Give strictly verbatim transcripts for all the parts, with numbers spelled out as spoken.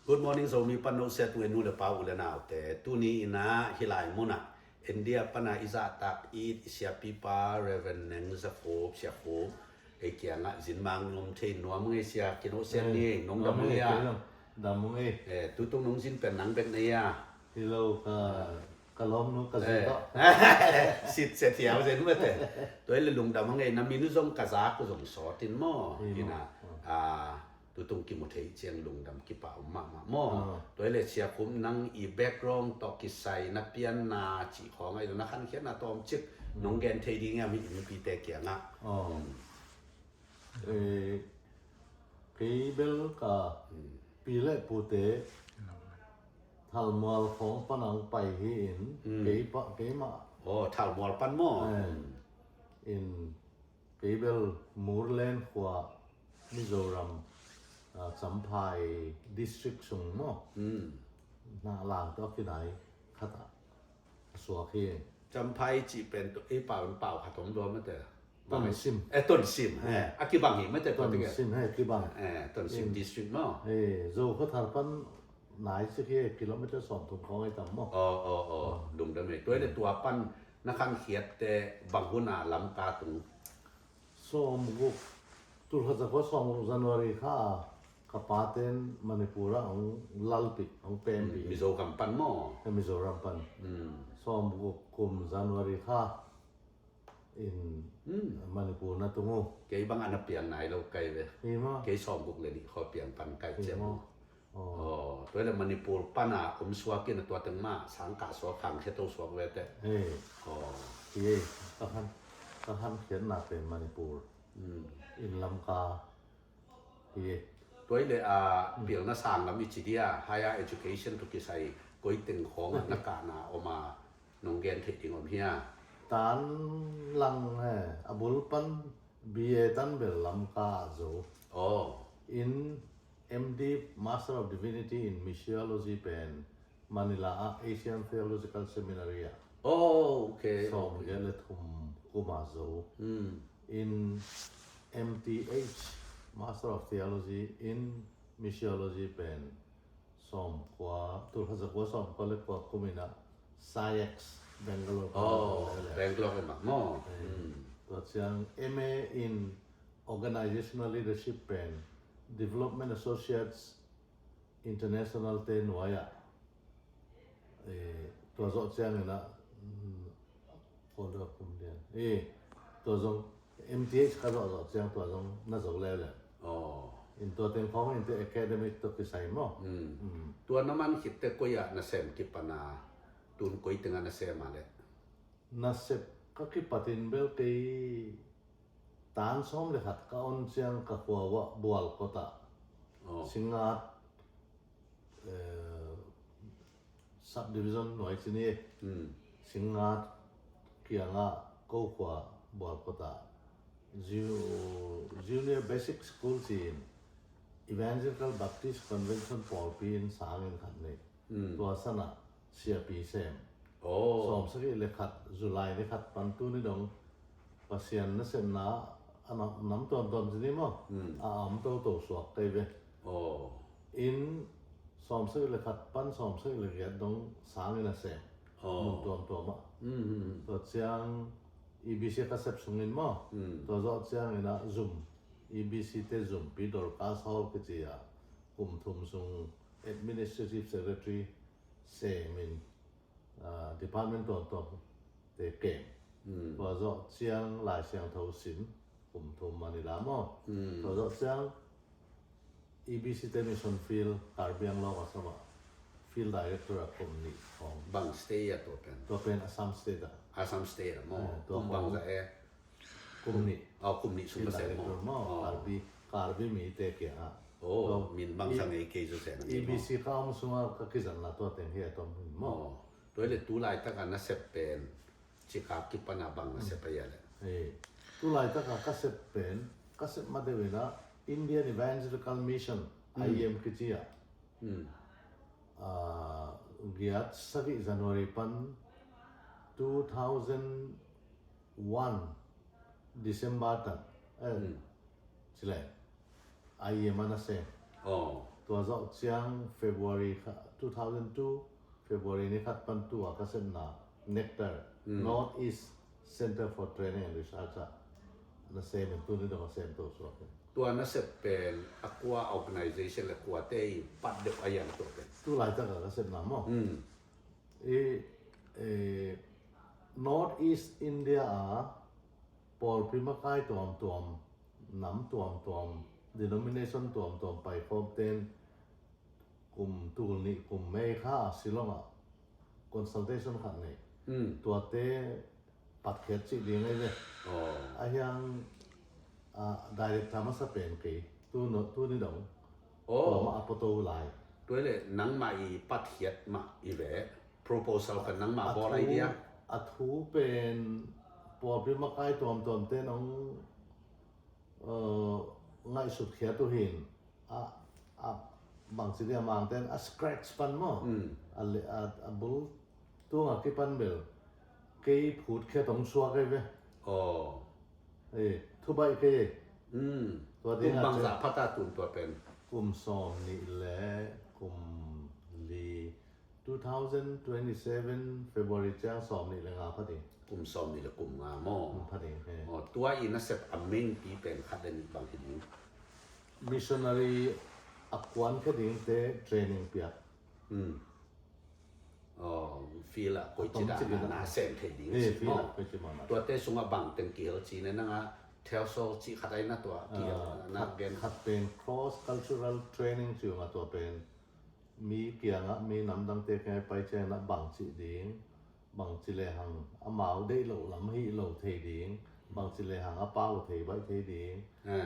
Good morning, Zomi pan no sia tu enu le pa u le naute. Tuni ina hilai muna India pana i zahtak i siapipa Reverend Neng Za Khup, Sia Khup, ei kiangah zin mang nuam thei nuam ngei sia, kino sian ni ei, nong dam ngei a. Dam ngei. Eh, tutung nong zin pen nang bek nei a. Hello, ka ka lawm nu ka zi tawh. Sit se thiau zen mate. Tua le lungdam ngei, na minu zong ka za ku zong sawtin maw. Ina. Ah, tutung kimu thei ciang lungdam kipa om mahmah maw. Tua le Sia Khup nang i background tawh kisai na pianna cih khawng a i na khankhiatna tawmcik nong gen thei ding a mi innpite kiangah. Kei bel ka pi le pute Thalmual khawng pan ang pai hi in, kei pa, kei mah. Oh, Thalmual pan maw? In kei bel Murlen khua Mizoram, ah, Champhai district sung maw? Na lang tawh kinai khat ah a suak hi. Champhai cih pen ei pau in pau khat om dua mate. Tonsim. Eh, Tonsim. Eh, a kibang hi mate. Tonsim he kibang. Eh, Tonsim district maw? Eh, Zo khuathar pan nai cik hi, kilometer sawmthum khawng ei tam maw? Oh, oh, oh. Lungdam ei. Tua le tua pan na khankhiatte bang hun a Lamka tung? Sawmguk, tulkhat zakua sawmguk January kha a ka paten Manipur ah hong lalpih, hong pempih. Mizoram pan maw? Eh, Mizoram pan. Sawmguk kum January kha in Manipur na tung uh. Kei bang a na piang nai lo kai ve. Kei sawmguk le nih khaw piang pan kai ciam uh. Tua le Manipur pana om suak in a tua teng mah sang kah suak, khang khe to suak ve te. Ka khankhiatna pen Manipur in Lamka hi. Tua le a pilna sang lam i ci dia, higher education tu kisai koi teng khawng a na kahna om a nong gen thei ding om hia? Tan lang he, a bul pan B A tan bel Lamka a zo. In M D, Master of Divinity in Missiology pen Manila ah Asian Theological Seminary ah. Oh, okay. Sawmgiat le thum kum a zo. In M T H, Master of Theology in Missiology pen sawmkua, tulkhat zakua sawmkua le kua kum in a SAIEX Bangalore. Oh, Bangalore mah maw? Tua ciang M A in Organizational Leadership pen Development Associates International te nuai ah. Tua zawh ciang in a, tua zong M T H ka zawh zawh ciang tua zong na zo leuleu. In tua teng khawng in te academic tawh kisai maw? Tua na man khit te koi ah na sem kipan a, tun koi teng ah na sem a le? Nasep ka kipatin bel kei tan sawm le khat ka on ciang ka khua uah Bualkot ah. Singngat, eh, subdivision nuai ci ni. Singngat kiangah ko khua Bualkot ah Ju-, Junior Basic School ci-in Evangelical Baptist Convention pawlpi in sangin khat nei. Tua sanah siapi sem. Sawmsagih le khat, July ni khat pan tuni dong Pasian nasepna a nam, nam tuamtuam ci ni maw? A om toto suak kei ve. In sawmsagih le khat pan sawmsagih le giat dong sangin a sem. Mun tuamtuam ah. Tua ciang E B C ka sep sungin maw? Tua zawh ciangin a zum, E B C te zumpi Dorcas Hall kici a kum thum sung Administrative Secretary semin, ah, department tuamtuam te kem. Tua zawh ciang Lai Siangtho sin kum thum Manila maw? Tua zawh ciang E B C te mission field Karbi Anglong a sama field director a kum nih khawng. Bang state a tua pen? Tua pen Assam State a. Assam State a maw? Tua kum bang za e? Kum nih. Kum nih sung ka sem maw? Karbi, Karbi mite kiangah. Min bang sang ei kei zu sem. E B C ka om sunga ka kizanna tua teng hi a tom hin maw? Tua le tu laitak a na sep pen cikak kipan a bang na sep a ia le? Tu laitak a ka sep pen, ka sep ma deuh in a Indian Evangelical Mission, I E M kici a. Giat sagih January pan two thousand one December tan, eh, ci le, I E M a na sem. Tua zawh ciang February kha, two thousand two February ni khat pan tua ka sepna Nectar, North East Center for Training and Research ah na sem in, tuni dong a sem to suak in. Tua na sep pen a kua organization le kuate i pat deuh a hiam tua pen? Tu laitak a ka sepna maw? I, eh, North East India a pawlpi makai tuamtuam, nam tuamtuam, denomination tuamtuam paikhawm ten kum tul nih kum May kha Shillong ah consultation khat nei. Tuate patkhiat cih ding ahi ve. A hiang, ah, director masa pen kei. Tu no, tuni dong. Tua mah a poto lai. Tua le nangmah i patkhiat mah i ve. Proposal khat nangmah bawl idea. A thu pen pawlpi makai tuamtuam ten hong, uh, ngaihsut khiat uh hin. A, a, bangci dia Mangten a scratch pan maw? A le, a, a bul tung a kipan bel kei phut khiat hong suak ahi ve. Eh, thubaih kei. Tua ding kum bangzah phat a tun tua pen? Kum sawm nih le kum li, two thousand twenty-seven February ciang sawm nih le nga pha ding. Kum sawm nih le kum nga maw? Kum pha ding, he. Aw, tua i na sep a main pi pen khat le nih bang hi ding? Missionary a kuan khe dingte training piak. Aw, field ah koici dan na sem thei ding ci maw? Tuate sungah bang teng kihel ci ne nang a Thiaw Saw cih khat ai na tua kihel na gen. Khat pen cross cultural training ci ung a tua pen mi kiangah, mi namdangte kiangah pai ciangin ah bangci ding, bangci lehang amau deih loh lam hih lo thei ding, bangci lehang a pau thei baih thei ding,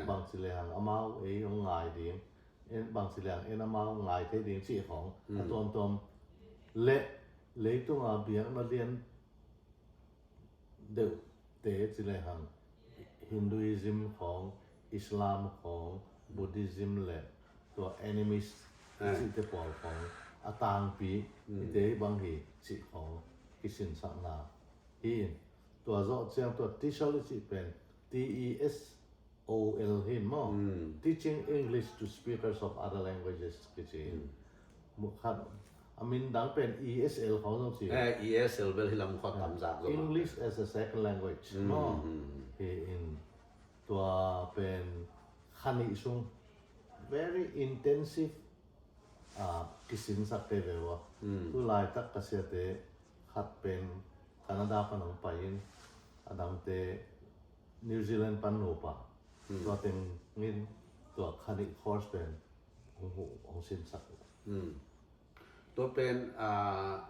bangci lehang amau ei hong ngai ding, en bangci lehang en amau ngai thei ding cih khawng a tuamtuam le leitunga biakna lian deuhte ci lehang Hinduism khawng, Islam khawng, Buddhism le tua animist i cihte pawl khawng a tangpi hite hi bang hi cih khawng kisinsakna hi in. Tua zawh ciang tua TESOL i cih pen T E S O L hi in maw? Teaching English to Speakers of Other Languages kici in. Mukhat a min dang pen E S L khawng zong ci. Eh, E S L bel hi lam khawng tam zak zong. English as a Second Language maw? Hi in tua pen kha nih sung very intensive, ah, kisinsak kei ve ua. Tu laitak ka siate khat pen Canada pan hong pai in, a dangte New Zealand pan nupa. Tua tengin tua kha nih course pen hong huh, hong sinsak. Tua pen, ah,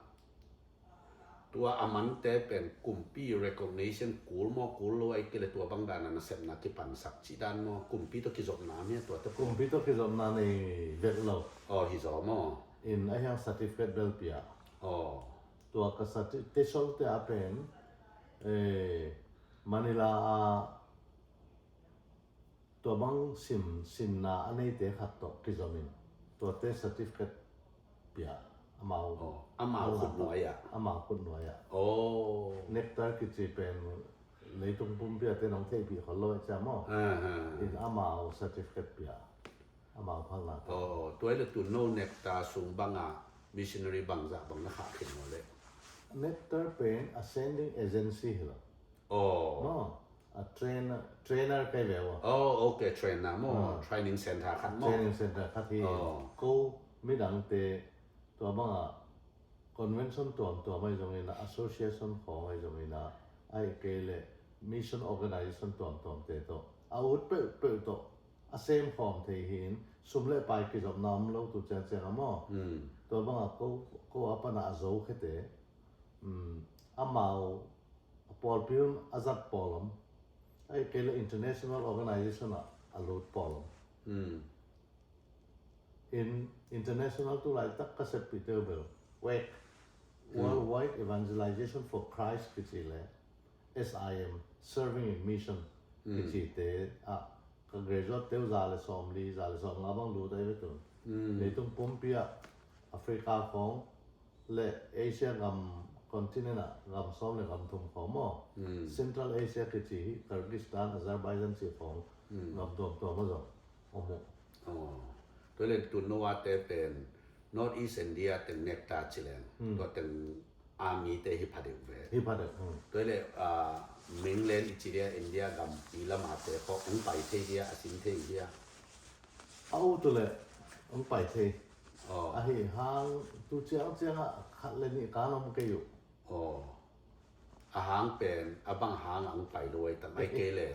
tua a mante pen kumpi recognition kul maw kul lo ai kei le tua bang dan a na sepna kipansak cih dan maw, kumpi tawh kizopna mia tua te? Kumpi tawh kizopna nei vek lo. Aw, hi zaw maw? In a hiang certificate bel pia. Aw. Tua ka certi-, TESOL te a pen, eh, Manila a tua bang sim, simna a neite khat tawh kizomin tuate certificate pia amau. Aw, amau khut nuai ah. Amau khut nuai ah. Aw. Nectar kici pen leitung pumpi a te nong theihpih khol lo cia maw? In amau certificate pia. Amau phalna te. Aw, tua le tu no Nectar sung banga missionary bangzah bang na khah khin maw le? Nectar pen a sending agency hi lo. Aw. Maw, a trainer, trainer kei ve ua. Oh, okay, trainer maw. Training center khat maw. Training center khat hi. Ko midangte tua banga convention tuamtuam ahi zongin a, association khawng ahi zongin a, ahih kei le mission organization tuamtuamte tawh a ut peuhpeuh tawh a sem khawm thei hi in, sum le pai kizopna om lo tu ciangciang a maw. Tua banga ko, ko a pana a zo khete, amau a pawlpi un a zat pawl om, ahih kei le international organization ah a lut pawl om. In international tu laitak ka seppih teu bel, WEC, Worldwide Evangelization for Christ kici le S I M, Serving in Mission kicite ah ka graduate teu za le sawmli, za le sawmnga bang lut ahi ve tun. Leitung pumpi ah Africa khawng le Asia gam continent ah gam sawm le gam thum khawng maw. Central Asia kici hi Kyrgyzstan, Azerbaijan cih khawng gam tuamtuam ah zong om uh. Tua le tun no a te pen North East India teng Nectar ci leng, tua teng a mite hi pha deuh ve. Hi pha deuh. Tua le, ah, mainland i ci dia, India gampi lam a te khawng hong pai thei dia, a sin thei dia? A u tu le hong pai thei. Ahi hang tu ciang ciang a khat le nih kan om kei uh. Aw. A hang pen a bang hang a hong pai lo ai tam ai kei le,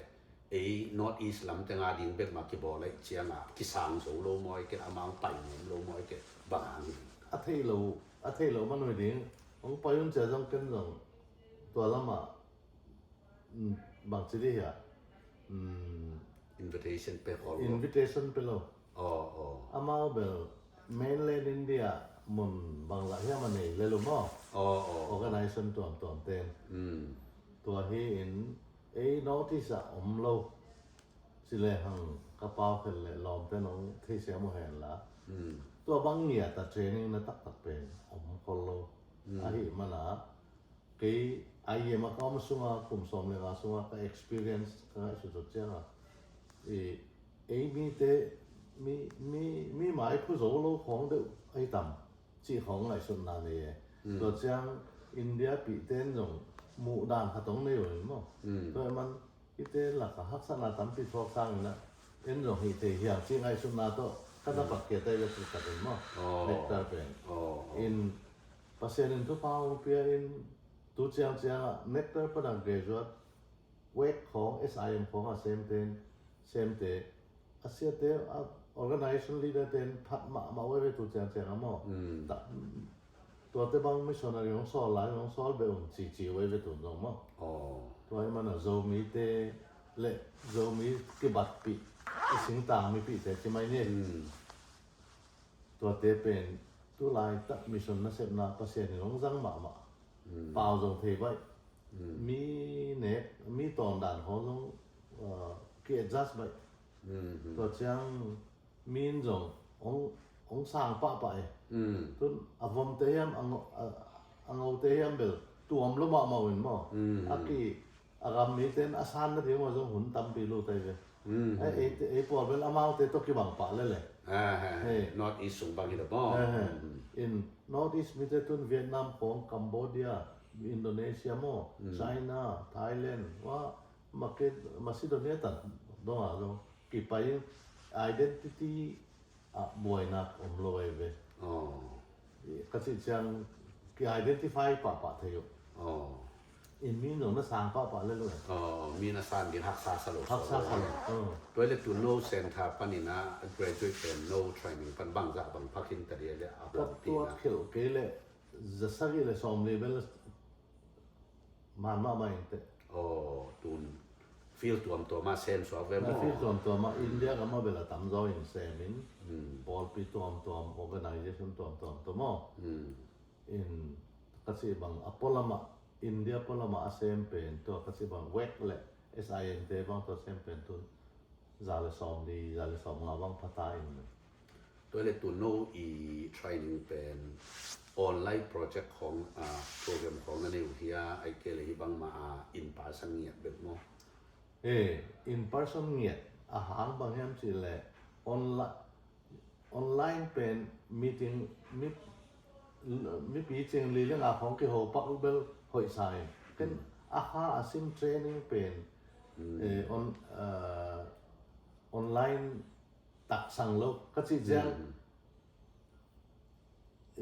ei North East lam teng a ding bek mah kibawl ai ciang a kisang zo lo maw ai kei, a mang pai nuam lo maw ai kei, bang hang hi? A thei lo, a thei lo man ui ding. Hong pai un cia zong ken zong tua lam ah, mm, bang ci dih hia? Mm. Invitation pe khol lo. Invitation pe lo. Aw, aw. Amau bel mainland India mun bang lah hiam a nei le lo maw? Aw, aw. Organization tuamtuam ten. Mm. Tua hi in ei North East ah om lo. Ci le hang ka pau khel le lawmte nong thei siam uh hen la. Mm. Tua bang ngiat a training na taktak pen om khol lo. Mm. Ahi mana kei I M a ka om sunga kum sawm le nga sunga ka experience ka ngaihsut zot ciang a, i, ei mite mi, mi, mi mai phu zo lo khawng deuh ahi tam cih khawng ngaihsutna nei e. Mm. Tua ciang India pihte in zong muh dan khat hong nei uh in maw? Mm. Tua man hite lak a haksatna tampi thuak sangin ah en zong hih thei hiam cih ngaihsutna tawh ka na pakkia tai le tu takin maw? Aw. Nectar pen. Aw, aw. In Pasian in thupha hong pia in tu ciang ciang ah Nectar pan a graduate, wek khawng, S I M khawng a semte, semte, a siate, a organization leader te in phat mahmah uh ai ve tu ciang ciang a maw? Mm. Tuate bang missionary hong sawl lai, hong sawl beh un cici uh ai ve tun zong maw? Aw. Tua hi mana Zomite le Zomi kibatpih, i singtang mipihte ci mai ni. Mm. Tuate pen tulaitak mission nasepna Pasian in hong zang mahmah. Mm. Pau zong thei baih. Mm. Mi nek, mi tawndan khawng zong, uh, ki-adjust baih. Mm, mm. Tua ciang mi in zong hong, hong sang pahpah e. Mm. Tun a vomte hiam, a ngo, a, a ngote hiam bel tuam lo mahmah uh in maw? Mm. A ki a gam mite in a san nading uh a zong hun tampi lut ai ve. Mm. Ei, ei, ei pawl bel amaute tawh kibang pah lel e. Ah, ha, ha. Hei. North East sung bang hi lo maw? Hei, hei. Mm. In North East mite tun Vietnam khawng, Cambodia, Indonesia maw, mm, China, Thailand, wa, Maced-, Macedonia tan dong a zong kipai in identity ah buainak om lo ai ve. Aw. Ka cih ciang ki-identify pahpah thei uh. Aw. In mi in zong na sang pahpah le lo e. Aw, mi na sang ding haksa sa lo. Haksa sa lo. Aw. Tua le tu no center panin a graduate pen no training pan bangzah bang pha khin ta dia le a ka puan tina. Tuat khel kei le za sagih le sawm le bel man mahmah in teh. Aw, tun field tuamtuam ah sem suak ve maw? Field tuamtuam ah, India gam ah bel a tamzaw in sem in, mm, pawlpi tuamtuam, organization tuamtuam tawh maw? Mm. In ka cih bang a pualam ah, India pualam ah a sem pen tua ka cih bang wek le S I M te bang tua sem pen tun za le sawm li, za le sawm nga bang pha ta in. Tua le tu no i training pen online project khawng, ah, program khawng na nei uh hia, ai kei le hih bangmah a in person ngiat bek maw? Eh, in person ngiat a hang bang hiam cih le onla-, online pen meeting, mi, mipi cing li le nga khawng kiho pak uh bel hoih sa in. Ken, mm, a kha a sim training pen, mm, eh, on, ah, online taksang lo ka cih ciang, mm,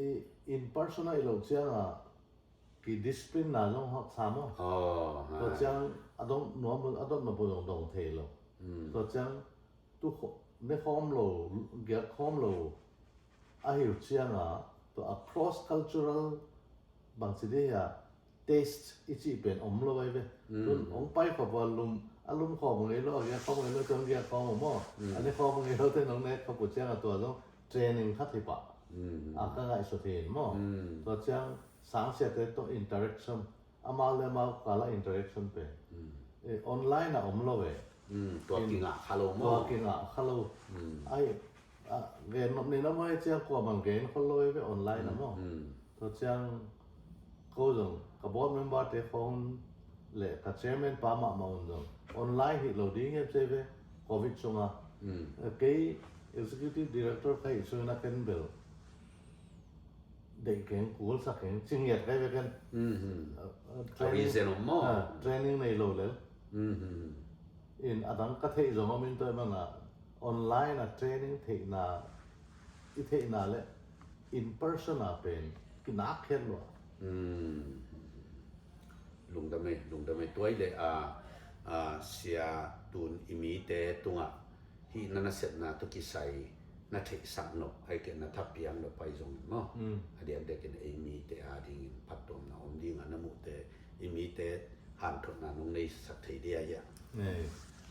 i, in person ah i lo ciang a ki discipline na zong haksa maw? Aw, tua ciang a dong nuam lo, a dot nop lo zong dong thei lo. Mm. Tua ciang tu kho-, ne khawm lo, giak khawm lo ahi uh ciang a, tua a cross cultural bang ci dih hia, taste i cih pen om lo ai ve. Mm. Tun hong pai khop uh a lum, a lum khawm ngei lo, a giak khawm ngei lo, tun giak khawm uh maw? Mm. A ne khawm ngei lo te nong nek khop uh ciang a tua zong training khat hi pah. Mm. A ka ngaihsut hi in maw? Mm. Tua ciang sangsiate tawh interaction, amau le amau kala interaction pen, mm, eh, online ah om lo e. Mm, tua kingah kha lo maw? Tua kingah kha lo. Mm. Ai, a, gen nop ni na maw, ciang kua bang gen khol lo e ve online ah maw? Mm. Tua ciang ko zong ka board member te khawng le ka chairman pa mahmah un zong online hi lo ding hiam ci ve, covid sunga. Mm. Eh, kei Executive Director ka hih sungin a ken bel deih keng, kulsak keng, cingiat kai ve ken. Mhm. Ah, ah, A reason om maw? Ah, training nei lo lel. Mhm. In a dang ka theih zong om in tua mana online a training theihna, i theihna le in person a pen kinak khiat lua. Mm. Lungdam ei, lungdam ei. Tua i le a, a sia tun i mite tungah hih na nasepna tu kisai na theihsak nop, ai ke na thapiang nop pai zong maw. Mm. A diak dek in ei mite a dingin phattuamna om ding a na muhte, i mite hanthotna nong nei sak thei dia hia. Nei.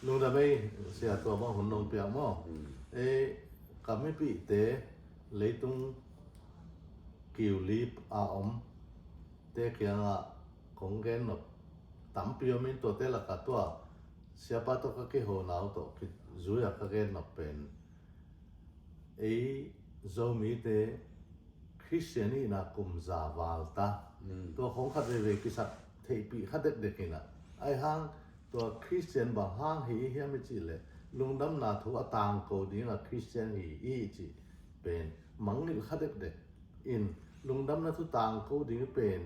Lungdam ei, sia, tua bang hun nong piak maw. Mm. Ei, ka mipihte leitung kiulip a om te kiangah kong gen nop tampi om in tuate lakah tua siapa tawh ka kihona uh tawh kizui a ka gen nop pen ei Zomite Khristian ihna kum za val ta. Mm. Tua khong khat veivei kisak theihpih kha dekdek inah. Ai hang tua Khristian bang hang hi i hiam i cih leh lungdamna thu a tangko dingah Khristian hi i cih pen mangngilh kha dekdek in lungdamna thu tangko ding pen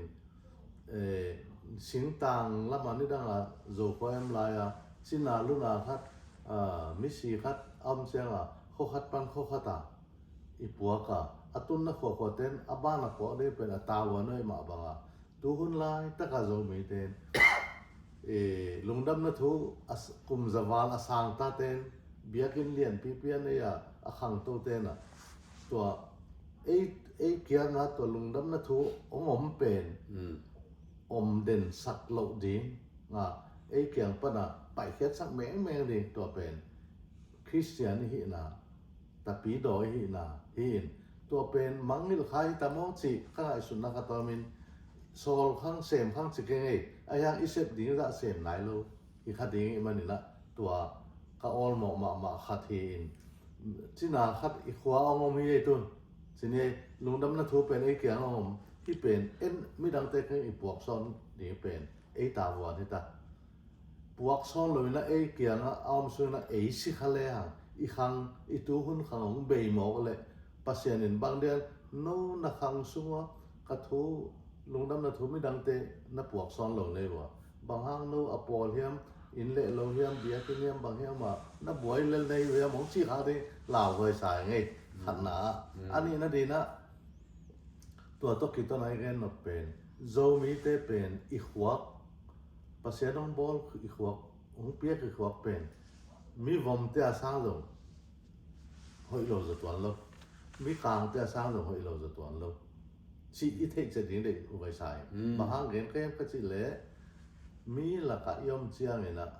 eh, singtang lamah nidangah Zokhua em lai-a cina luna khat, ah, misi khat a om ciangah khua khat pan khua khatah i puak a, a tunna khuakhuaten a ban a puak ding pen a tau a nuai mah bangah tuhun laitaka Zomiten eh, lungdamna thu a s- kum za val a sangtaten biakinn lianpipi a nei a a khangtoten ah tua ei, ei kiangah tua lungdamna thu hong om pen Mm. om den sak loh ding a ei kiang pana paihkhiatsak mengmeng ding tua pen Khristian i hihna tapidaw i hihna hi in tua pen mangngilh kha hi ta maw cih ka ngaihsutna ka tawmin sawl khang sem khang ci keng ei a hiang i sep ding zah sem nai lo hi kha ding i maninah tua ka awlmawh mahmah khat hi in cina khat i khua a om hi ei tun cini ei lungdamna thu pen ei kiang a om hi pen en midangte keng i puak sawn ding pen ei tavuan hi ta puak sawn lo inah ei kiangah a om sung inah ei si kha le hang i khang i tuhun khang hong bei mawk leh Pasian in bang dian no na khang sungah ka thu lungdamna thu midangte na puak sawn lo nei uh a bang hang no a pawl hiam inn leh lo hiam biakinn hiam bang hiam ah na buai lel nei uh hiam hong cih khak ding lauhuai sa ngei khatna ah a nihna dinah tua tawh kiton a i gen nop pen Zomite pen i khuak Pasian hong bawl i khuak hong piak i khuak pen mi vomte a sang zong hoih lo za tuan lo mi kangte a sang zong hoih lo za tuan lo cih i theih ciat ding deih uh vai sa hi. Bang hang gen ka hiam ka cih leh mi lakah i om cianginah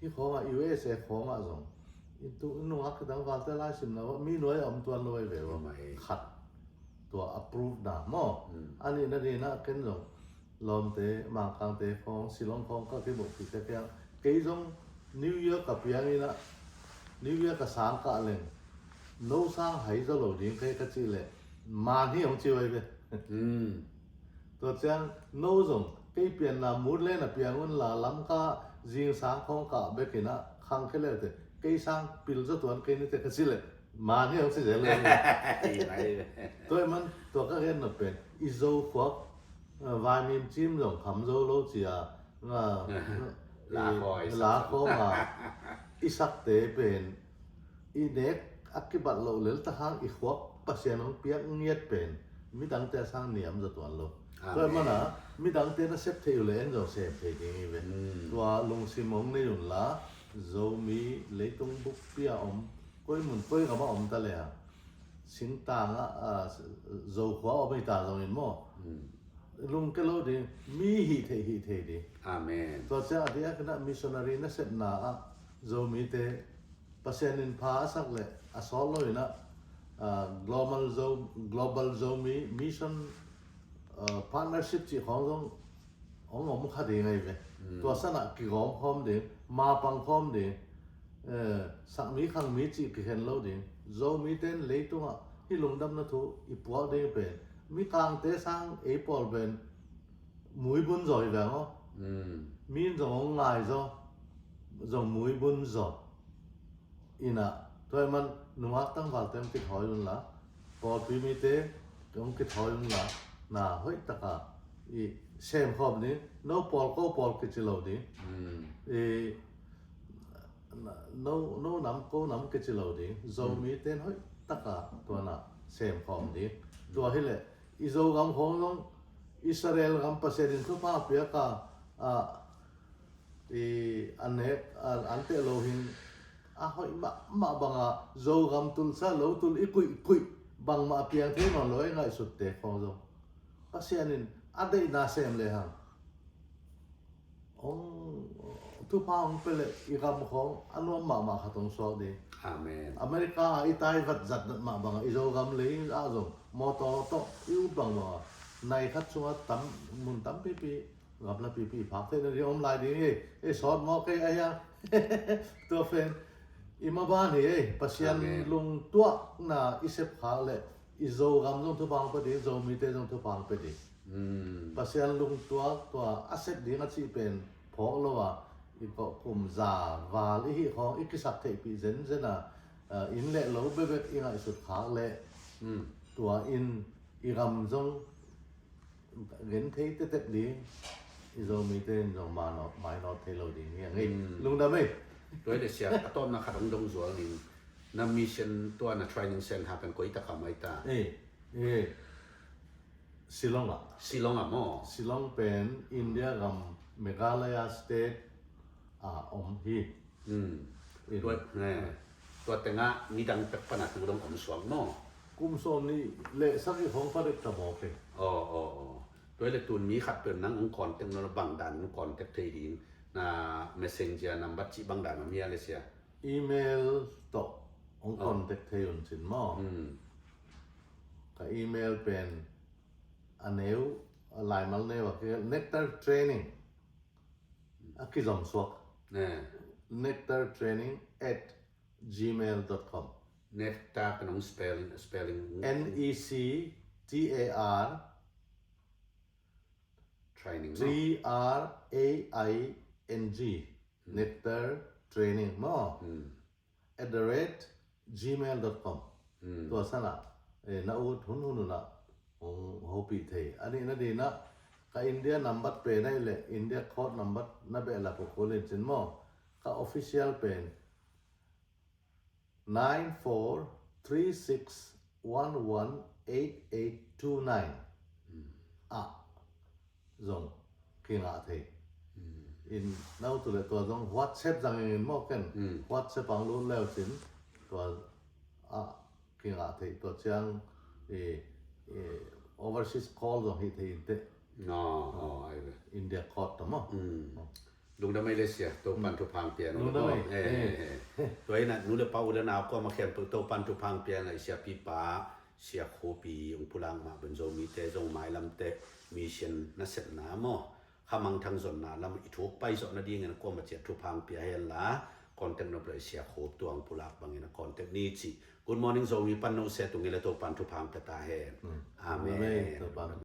hih khawngah U S A khawngah zong i tu i nungak khitang valte lai simna uh mi nuai a om tuan lo ai ve uh khat tua approve na maw a nihna dinah ken zong lawmte Mangkangte khawng Silong khawng ka kimuh kik ka kiang kei zong New Year ka piang inah New Year ka sang kah leng no sang hai zaw lo ding kei ka cih leh man hi hong ci uh ai ve. Tua ciang no zong kei pianna mut le na piang un la Lamka zingsang khawng kah bekinah khangkhia leute kei sang pil zaw tuan kei nite ka cih leh man hi hong ci zel le. Tua i man tua ka gen nop pen i Zokhuak vaimim cim zong kham zo lo cia la khawng a i sakte pen i nek a kibat loh lel ta hang i khuak Pasian hong piak ngiat pen midangte a sang niam zaw tuan lo. Tua i mana midangte na sep thei uh le en zong sem thei ding i ve. Tua lungsim hong nei un la Zomi leitung bukpi a om koi mun koi gam a om ta le a singtang ah Zokhua om i ta zongin maw lungke lo ding mi hih theih hih thei ding. Amen. Tua ciang a diakinah missionary nasepna ah Zomite Pasian in pha a sak leh a sawt lo inah Global Zo Global Zomi Mission Partnership cih khawng zong hong om kha ding ahi ve. Tua sanah kigawm khawm ding, mapang khawm ding, sakmi khangmi cih kikhen lo ding. Zomite in leitungah hih lungdamna thu i puak ding pen mikangte sang ei pawl pen muibun zaw hi veng aw. Mi in zong hong ngai zaw, zong muibun zaw. Inah tua i man Nungak tangvalte hong kithawi unla, pawlpi mite hong kithawi unla, na hoih taka i semkhawm ding, no pawl ko pawl kici lo ding. I no, no nam ko nam kici lo ding. Zomite in hoih taka tuana semkhawm ding. Tua hileh i Zogam khawng zong Israel gam Pasian in thupha piaka, a, i an nek, an teh lo hin a hoih mahmah banga Zogam tulsa lo tul i kuihkuih bangmah a piang thei nawn lo, i ngaihsutte khawng zong Pasian in a deihna sem lehang hong thupha hong pia leh i gam khawng a nuam mahmah khat hong suak ding. Amen. America a i tai vat zat mah banga i Zogam lei ah zong mawtaw tawh i ut bangbanga nai khat sungah tam, mun tampipi, gamla pipi phak theihna ding om lai ding hi. Ei sawt maw kei a hiang. Tua pen i maban hi ei. Pasian lungtuakna i sepkhak leh i Zogam zong thupha hong pia ding, Zomite zong thupha hong pia ding. Pasian lungtuak tua a sep ding a cih pen phawk lo a, i kawh kum za val i hih khawng i kisak theihpih zenzen a, inn le lo bekbek i ngaihsut khak leh tua in i gam zong gen thei tetek ding, i Zomite in zong mainawt thei lo ding hi a ngei. Lungdam ei. Tua hi le sia, a tawpna khat hong dong zual ning, na mission tua na training center pen koi taka mai ta? Ei, ei. Shillong ah. Shillong ah maw? Shillong pen India gam Meghalaya state a om hi. Tua tengah nidang pek pana tu dong om suak maw? Kum sawm nih le sagih hong pha dek ta maw kei. Aw, aw, aw. Tua hi le tun mi khat pen nang hong contact nawn lo, bang dan hong contact thei ding, na messenger number cih bang dan om hia le sia? Email tawh hong contact thei un cin maw? Ka email pen a neu, a laimal neu a ki Nectar Training a kizom suak. Nectar training at gmail dot com. Nectar pen hong spelling, spelling. N E C T A R Training, no? T R A I N G. Nectar Training maw? At the rate gmail dot com. Tua sanah na ut hunhun unah hong hopih thei. A nihna dinah ka India nambat pen ahih leh India code nambat na behlap uh kul in cin maw? Ka official pen nine four three six one one eight eight two nine ah zong kingah thei. In na ut uh leh tua zong WhatsApp zang in maw ken. WhatsApp ang lut leu cin tua ah kingah thei, tua ciang overseas call zong hih thei in teh. India code tawh maw? Lungdam ei le sia, Topan thupha hong pia. Lungdam ei. Tua hi na nu le pa u le nau kuamah khempeuh Topan thupha hong pia na, i siapipa, sia Khuapi hong pulak mah bang Zomite zong mailamte mission nasepna maw, khamangthang zonna lam i thuk paizawh nadingin a kuamah ciat thupha hong pia hen la, contact nop le sia Khuap tua hong pulak bangin a contact ni cih. Good morning Zomi pan no se tungin le Topan thupha hong pia ta hen. Amen.